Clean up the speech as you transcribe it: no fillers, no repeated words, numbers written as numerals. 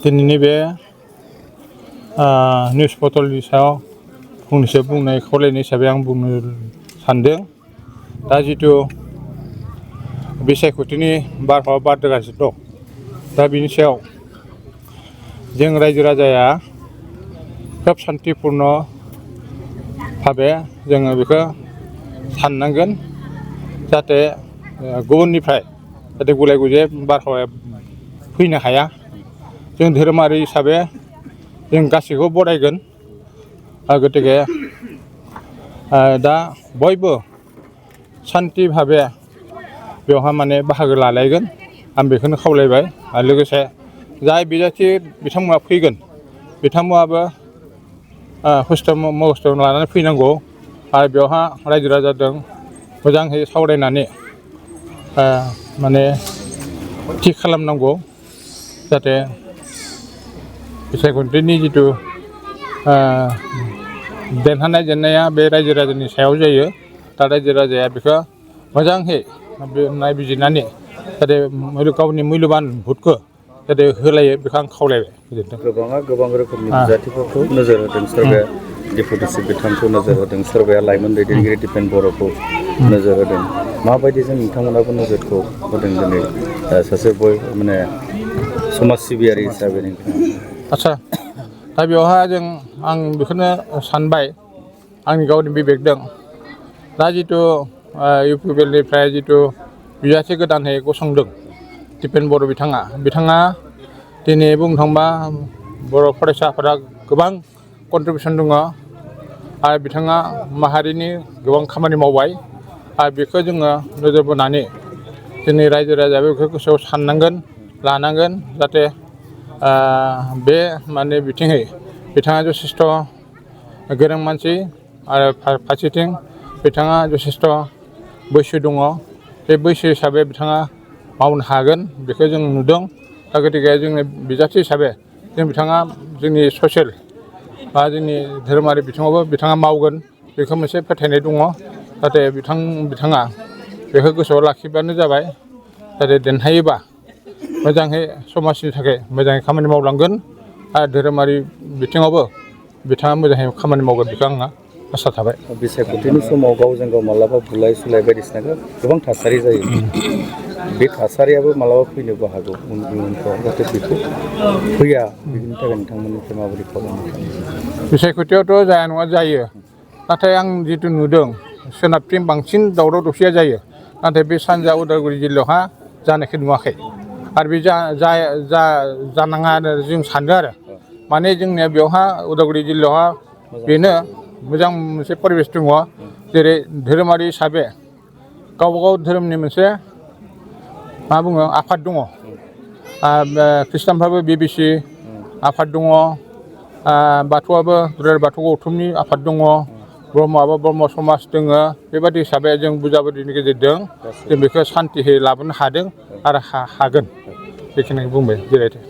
दिनैनि बे निउस पर्टेलनि सायाव फंनैसो बुंनाय खावलायनाय हिसाबै आं बुंनो सानदों। दा जिथु बिसायख'थिनि बारहावा बारदोगासिनो दं, दा बिनि सायाव जों रायजो राजाया खोब सान्थिपुर्ण भाबे जोङो बेखौ साननांगोन, जाहाथे गुबुननिफ्राय जाहाथे गुलाय गुजाय बारहावाया फैनो हाया। जों धोरोमारि हिसाबै जों गासैखौबो बरायगोन, गतिके दा बयबो सान्थि भाबे बेवहाय माने बाहागो लालायगोन, आं बेखौनो खावलायबाय। आरो लोगोसे जाय बिजाथि बिथांमोना फैगोन, बिथांमोनाबो हुस्थ' मस्थ' लानानै फैनांगौ आरो बेवहाय रायजो राजाजों मोजाङै सावरायनानै माने थि खालामनांगौ, जाहाथे बिसायख'थिनि जिथु देरहानाय जेननाया बे रायजो राजानि सायाव जायो। दा रायजो राजाया बेखौ मोजाङै नायबिजिरनानै जाहाथे गावनि मुल्यबान भटखौ जाहाथे होलायो, बेखौ आं खावलायबाय। गोजोन्थों। गोबाङा गोबां रोखोमनि बिजाथिफोरखौ नोजोर होदों, सोरबाया डेपुटेसि बिथांखौ नोजोर होदों, सोरबाया लाइमोन दैदेनगिरि दिपेन बर'खौ नोजोर होदों। माबायदि जों नोंथांमोनाबो नोजोरखौ होदों दिनै सासे माने समाज सिबियारि हिसाबै नोंथाङा? आच्चा, दा बेवहाय आं बेखौनो सानबाय, आंनि गावनि बिबेकदों। दा जिथु इउ पि पि एल निफ्राय जिथु बिजाथि गोदानै गसंदों दिपेन बर' बिथाङा दिनै बुंनो थांबा बर' फरायसाफोरा गोबां कन्ट्रिबिउसन दङ आरो बिथाङा माहारिनि गोबां खामानि मावबाय। आरो बेखौ जोङो नोजोर बोनानै जोंनि रायजो राजायाबो बेखौ गोसोआव साननांगोन, लानांगोन, जाहाथे बे माने बिथिङै बिथाङा जथेस्थ' गोरों मानसि आरो फारसेथिं बिथाङा जथेस्थ' बैसो दङ। बे बैसो हिसाबै बिथाङा मावनो हागोन, बेखौ जों नुदों। दा गतिके जोंनि बिजाथि हिसाबै बिथाङा जोंनि ससियेल बा जोंनि धोरोमारि बिथिङावबो बिथाङा मावगोन, बेखौ मोनसे फोथायनाय दङ। जाहाथे बिथाङा बेखौ गोसोआव लाखिबानो जाबाय, जाहाथे देरहायोबा मोजाङै समाजनि थाखाय मोजाङै खामानि मावलांगोन आरो धोरोमारि बिथिङावबो बिथाङा मोजाङै खामानि मावगोन, बेखौ आंहा आसा थाबाय। बिसायख'थिनि समाव गावजों गाव मालाबा बुलाय सुलाय बायदिसिना गोबां थासारि जायो। बे थासारियाबो मालाबा फैनोबो हागौ उनफ्राव, जाहाथे बेखौ फैया बेनि थाखाय नोंथांमोननिफ्राय माबायदि खालामनो सानो? बिसायख'थियावथ' जाया नङा जायो, नाथाय आं जिथु नुदों सोनाबथिं बांसिन दावराव दावसिया जायो, नाथाय बे सानजा उदालगुरि जिल्लायावहा जानायखौ नुवाखै। आरो बे जानाङा होननानै जों सानदों आरो। माने जोंनिया बेवहाय उदालगुरि जिल्लायावहा बेनो मोजां मोनसे परिबेस दङ, जेरै धोरोमारि हिसाबै गावबागाव धोरोमनि मोनसे मा बुङो आफाद दङ। ख्रिस्टानफ्राबो BBC आफाद दङ, बाथौआबो दुलाराय बाथौ गौथुमनि आफाद दङ, ब्रह्मआबो ब्रह्म समाज दङ। बेबायदि हिसाबै जों बुजाबुजिनि गेजेरजों जों बेखौ सान्तियै लाबोनो हादों आरो हागोन, बेखिनिखौ बुंबाय। जिरायथों।